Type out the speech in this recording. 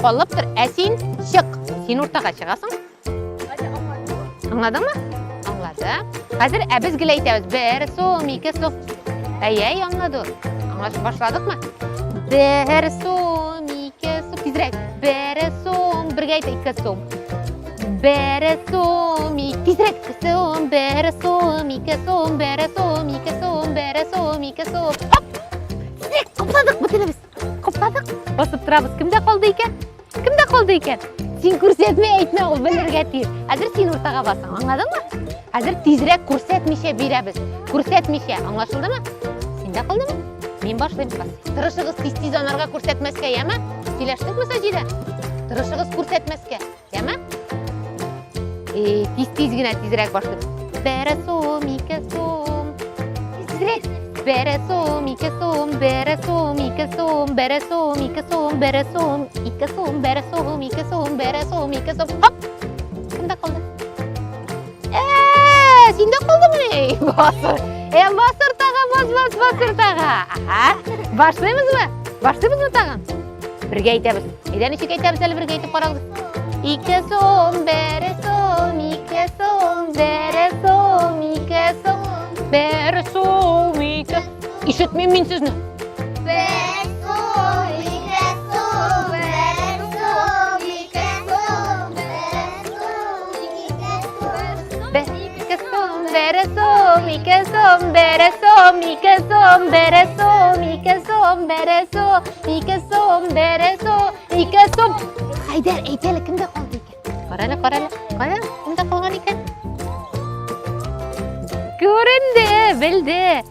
Калып тор. Ә син чык. Син уртага чыгасың. Аңладыңмы? Аңлады. Хәзер ә без гел әйтәбез. Бер сум, ике сум. Әйе, әй, аңлады ул. Аңлашып башладыкмы? Бер сум, ике сум. Тизрәк. Бер сум, бергә әйт, ике сум. Бер сум, ике, тизрәк. Сум, бер сум, ике сум, бер сум, ике сум, бер сум, ике сум. Хоп! Тизрәк, капладык бөтенебез. Капладык. Басып торабыз. Кемдә калды икән? Кемдә калды икән? Син күрсәтмә, әйтмә, ул белергә тиеш. Хәзер син уртага басың, аңладыңмы? Хәзер тизрәк күрсәтмичә бирәбез. Күрсәтмичә, аңлашылдымы? Синдә калдымы? Мин башлыйм. Бас. Тырышыгыз тиз-тиз анарга күрсәтмәскә, яме? Сөйләштекме, Саҗидә? Тырышыгыз күрсәтмәскә, яме? Э, тиз-тиз генә тизрәк башлыйбыз. Бер сум, ике сум. Тизрәк. Бер сум, ике сум, бер сум, ике сум, бер сум, ике сум, бер сум, ике сум, бер сум, ике сум, бер сум, ике сум. Хоп! Кемдә калды? Э, синдә калдымы? Басыр. Э, басыр тагы, бас, бас, басыр тагы. Аһа. Башлыйбызмы? Башлыйбызмы тагын? Бергә әйтәбез. Әйдә ничек әйтәбез әле бергә әйтеп карагыз. Ике сум, бер сум, ике сум, бер сум, ике сум, бер сум, ике. Ишетмим мин сезне. Бер сум, ике сум, бер сум, ике сум, бер сум, ике сум. Бер ике сум, бер сум, ике сум, бер сум, ике сум, бер сум, ике сум, бер сум, ике сум, бер сум, ике сум. Хәйдәр, әйт әле, кемдә калды икән? Кара әле, кара әле. Кая, кемдә калган икән? Күренде, белде.